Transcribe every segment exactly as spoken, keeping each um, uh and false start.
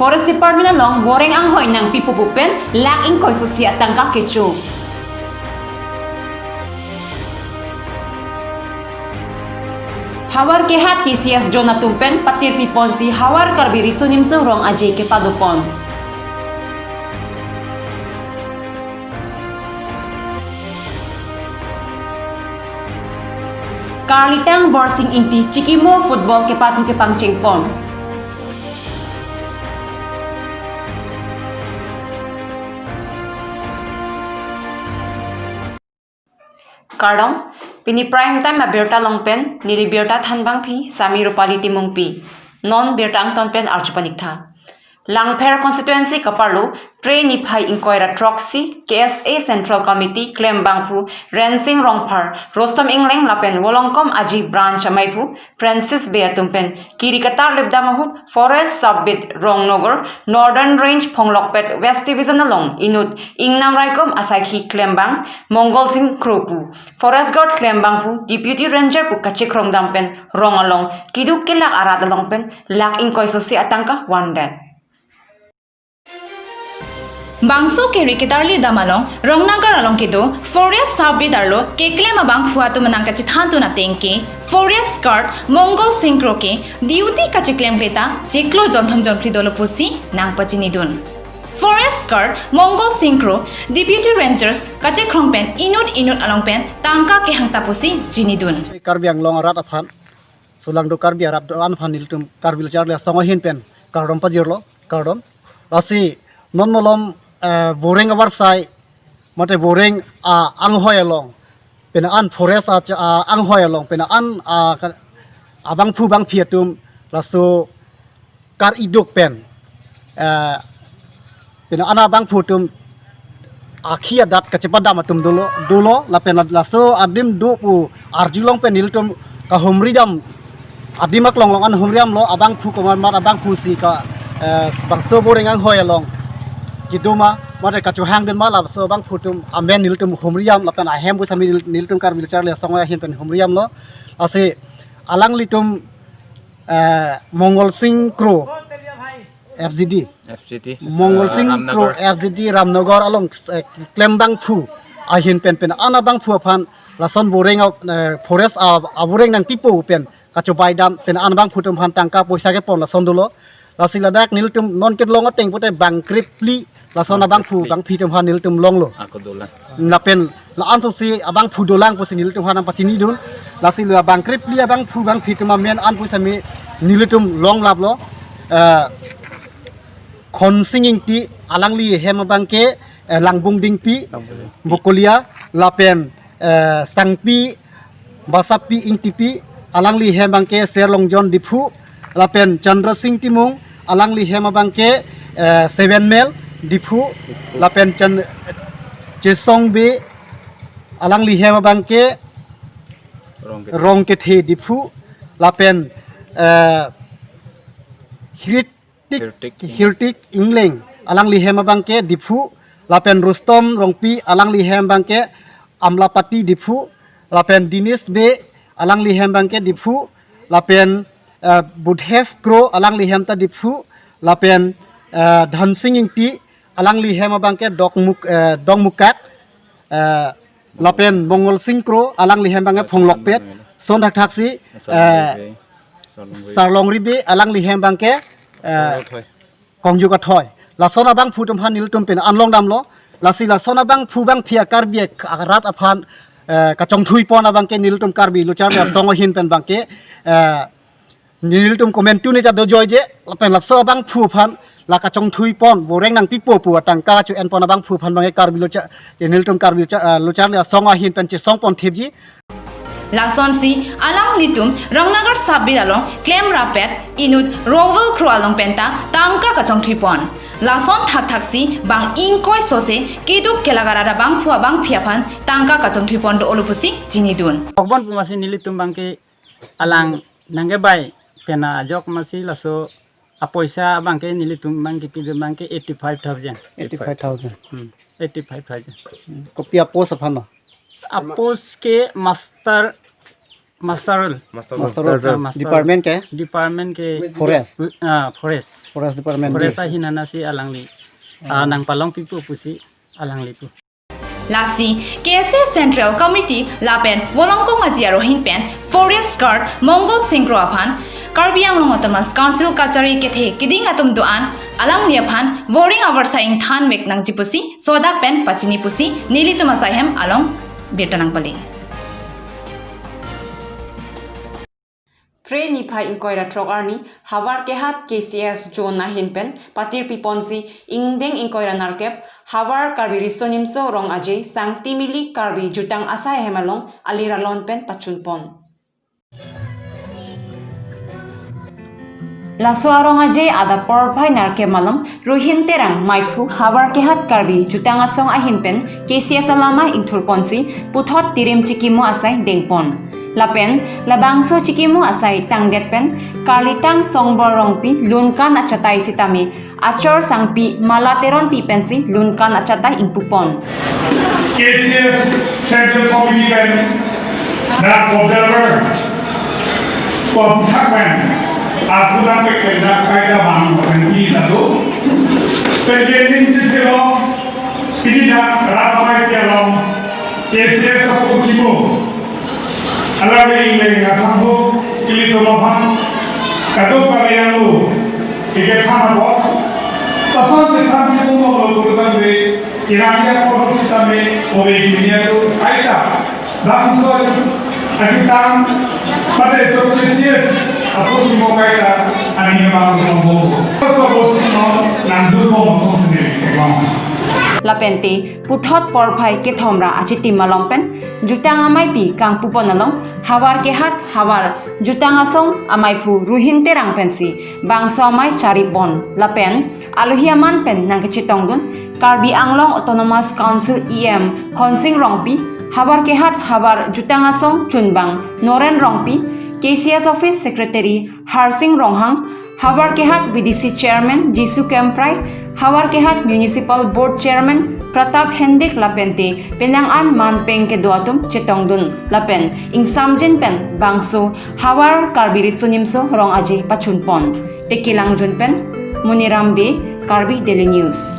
Forest Department along boreng anghoi nangpipo pu pen lakh ingkoi sosi atangka kecho. Havar kehat K C S zone atum pen patirpi ponsi Havar Karbi Riso Nimso Rong Aje kepado pon. Karlitang Borsing Ingti chikimo football kepathu kepangcheng pon. Kardom, pini prime time abirta along pen neli birta thanbangpi Sami Rupali Timungpi. Non birta angton pen arju paniktha. Langpher constituency kaparlo, Phre niphai ingkoi ra throksi K S A Central Committee klembangphu Rensing Rongphar, Rustom Engleng lapen Volongkom Aji branch ameiphu Francis Bey atum pen kiri katarlip dam ahut Forest Sub-Beat Rongnagar, Northern Range Phonglokpet West Division along inut ingnam raikom asaikhi klembang Mongol Sing Kro pu Forest Guard klembangphu Deputy Ranger pu kachekhrong dam pen rong along keduk kelak arat along pen lakh ingkoi sosi atangka vandet. Bangso kiri ketarli dam along Rongnagar along kedo Forest Sub-Beat arlo keklem abangphu atum nangkachethantun ateng ke Forest Guard Mongol Sing Kro ke duty kacheklemkle ta chiklo jonthom jonphli dolo pusi nangpachinidun. Forest Guard Mongol Sing Kro, Deputy Rangers kachekhrong pen inut inut along pen tangka kehang ta pusi chinidun. Karbi Anglong arat aphan, solangdo Karbi arat do-an aphan nelitum Karbi Lo Charli Asong ahin pen kardom pajirlo, kardom. Lasi non malom, eh, boreng avarsai, mate boreng, ah, anghoi along, pena an forest a, ah, anghoi along, pena an, ah, ka-, abangphu bangphi atum laso kar iduk pen, eh, pena an abangphu atum akhi adat kachepadam atum dolo, dolo, lapen la-, laso adim do pu arjulong pen nelitum kahumridam, adim aklong along an humridamlo, abangphu komat mat abangphu si ka, eh, bangso boreng anghoi along kedo ma, mate kachohangdun ma, laso abangphu atum amen nelitum humridam lapen ahem pusitame nel-, nelitum Karbi Lo Charli Asong ahin pen humridamlo. Lasi alanglitum, eh, Mongol Sing Kro, F G D. F G D. Mongol, eh, Sing Kro, Ramnagar. F G D Ramnagar along, eh, klembangphu ahin pen pena an abangphu aphan lason boreng a, eh, forest a, aboreng nangpipo pen kachobai dam pena an abangphu atum aphan tangka poisa kepon lason dolo. Lasi ladak nelitum non kelong ateng pute bangkrepli lason abangphu bangphi atum aphan nelitum longlo. Ako dolang. Lapen la-an sosi abangphu dolang pusi nelitum aphan nangpachinidun. Lasi la bangkrepli abangphu bangphi atum amen an pusitame nelitum longlaplo. Eh, Khonsing Ingti, alangli hem abangke, eh, Langbung Dingpi, Langbung Dingpi. Bokolia, lapen, eh, Sangpi Basapi Ingtipi, alangli hem abangke Serlongjon Diphu, lapen Chandra Sing Timung, alangli hem abangke, eh, Seven Mile Diphu, Diphu. Lapen Chan-, Chesong Bey, alangli hem abangke Rongkethe. Rongkethe Diphu, lapen, eh, Hrit Tik, Hirtik. Hirtik Engleng, alangli hem abangke Diphu, lapen Rustom Rongpi, alangli hem abangke Amlapati Diphu, lapen Dinesh Bey, alangli hem abangke Diphu, lapen, eh, Budhev Kro, alangli hem ta Diphu, lapen, eh, Dhansing Ingti, alangli hem abangke Dokmuk-, eh, Dongmukak, eh, lapen Mongol Sing Kro, alangli hem abangke Phonglokpet, son thakthak si, eh, Sarlongri Bey, alangli hem abangke, eh, Kongju Athoi. Kongju Athoi. Lason abangphu atum aphan nelitum pena an longdamlo. Lasi lason abangphu bangphi a Karbi arat aphan, eh, kachongthui pon abangke nelitum Karbi Lo Charli Asong ahin pen abangke, eh, nelitum komantu ne ta dojoije, lapen laso abangphu aphan la kachongthui pon, boreng nangpipo pu atangka cho-en pon abangphu aphan abangke Karbi Lo Cha-, nelitum Karbi Lo Cha-, eh, Lo Charli Asong ahin pen chesong pon thipji. Lasonsi alanglitum Rongnagar Sub-Beat along klem rapet inut Rowel Kro along penta tangka kachongthui pon. Lason thakthak si bang ingkoi sose keduk kelak arat abangphu abangphi aphan tangka kachongthui pon do-olo pusi chinidun. Kokbon pu masi nelitum abangke alang nangkebai pena ajok masi laso apoisa abangke nelitum abangke pidun abangke eighty five thousand. Eighty five thousand. Hmm, eighty five thousand. Hmm. Kopi apost aphan lo? Apost ke master Master Roll. Master Roll. Master Roll. Ah, Master Roll. Department ke? Department ke Forest. Ah, Forest. Forest Department. Forest ahin anasi alangli. Ah, nangpalongpipo pusi alangli pu. Lasi K S A Central Committee lapen Volongkong Aji arohin pen Forest Guard Mongol Singro aphan Karbi Anglong Autonomous Council kachari kethe keding atum do-an alangli aphan voring avarsai ingthan vek nangji pusi sodak pen pachini pusi nelitum asai hem along birta nangpale. Phre niphai ingkoi ra throk arni Howraghat K C S zone ahin pen patir piponsi ingdeng ingkoi ra nerkep Howraghat Karbi Riso Nimso Rong Aje Sangti Mili Karbi Jutang Asai ahem along alir alon pen pachunpon. Laso arong aje adap porphai nerkep malom Ruhin Terang maiphu Howraghat Karbi Jutang Asong ahin pen K C S alamai ingthurponsi puthot tirim chikimo asai dengpon. Lapen labangso chikimo asai tangdet pen Karlitang Songbor Rongpi lunkan achatai sitame Achor Sangpi Mala Teronpi pensi lunkan achatai ingpupon. K C S Central Committee pen dak observer ko thak pen aku dak pen dak kaida bang pen ini satu. Pen ke ini sisi lo, ini dak ramai ke lo K C S aku kimo. Alangli ingleng asangho ilitum aphan kadokave anglo ikethan apot. Lason kethan si pumok lo kurutan de kirangya korok sitame ove kimiya tu kaita. Bangso ajutang pada so K C S apot kimo kaita ani bang tombo. So bosi no nangdul bom song sini kekong. Lapente puthot porphai kethom ra achitim malom pen Jutang Amaipi kangpupon along Howraghat Howraghat Jutang Asong amaiphu Ruhin Terang pensi bangso amai charipon lapen alohi aman pen nangkechetongdun Karbi Anglong Autonomous Council E M Khonsing Rongpi, Howraghat Howraghat Jutang Asong chunbang Noren Rongpi, K C S Office Secretary Harsing Ronghang, Howraghat V D C Chairman Jisu Kemprai, Howraghat Municipal Board Chairman Pratap Hendik lapente penang an manpeng kedo atum chetongdun lapen ingsamjin pen bangso Howraghat Karbi Riso Nimso Rong Aje pachunpon. Tekilangjun pen Moniram Bey, Karbi Daily News.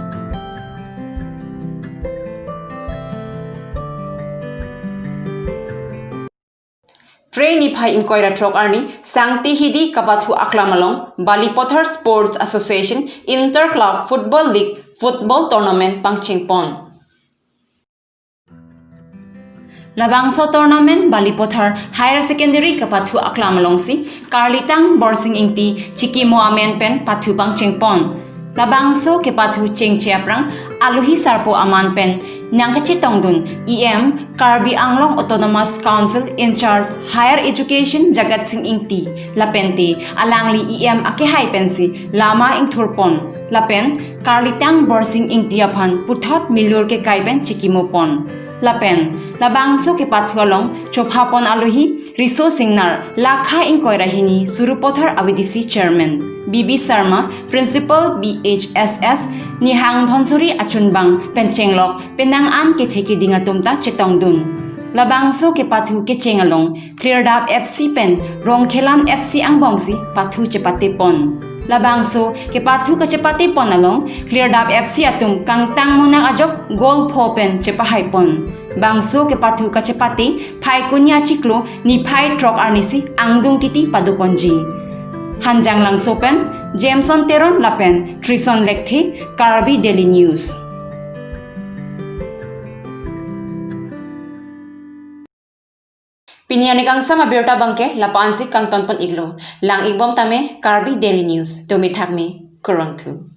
Phre niphai ingkoi ra throk arni Sangti Hidi kapathu aklam along Balipathar Sports Association Inter Club Football League Football Tournament pangchengpon. Labangso tournament Balipathar Higher Secondary kapathu aklam alongsi Karlitang Borsing Ingti chikimo amen pen pathu pangchengpon. Labangso kepathu chengche aphrang alohi sarpo aman pen nangkachetongdun E M Karbi Anglong Autonomous Council in charge Higher Education Jagat Sing Ingti lapente alangli E M akehai pensi lama ingthurpon lapen Karlitang Borsing Ingti aphan puthot milur kekai pen chikimopon. Lapen labangso kepathu along chophapon alohi Riso Singnar lakha ingkoi ra hini Sarupathar a V D C Chairman, B B Sharma, Principal B H S S, Nihang Dhonsuri achunbang pen chenglok penang an kethe keding atum ta chetongdun. Labangso kepathu kecheng along Klirdap F C pen Rongkhelan F C angbongsi pathu chepatepon. Labangso kepathu kachepatepon along Klirdap F C atum kangtang munak ajok goal pho pen chepahaipon. Bangso kepathu kachepate Phaikuni achiklo niphai throk arnisi angdung kiti padoponji. Hanjanglangso pen Jameson Teron lapen Trison Lekthe, Karbi Daily News. Pini arni kangsam abirta abangke lapu-ansi kangtonpon-iklo. Lang-ikbom tame Karbi Daily News. Tumi thakme, kurvangthu.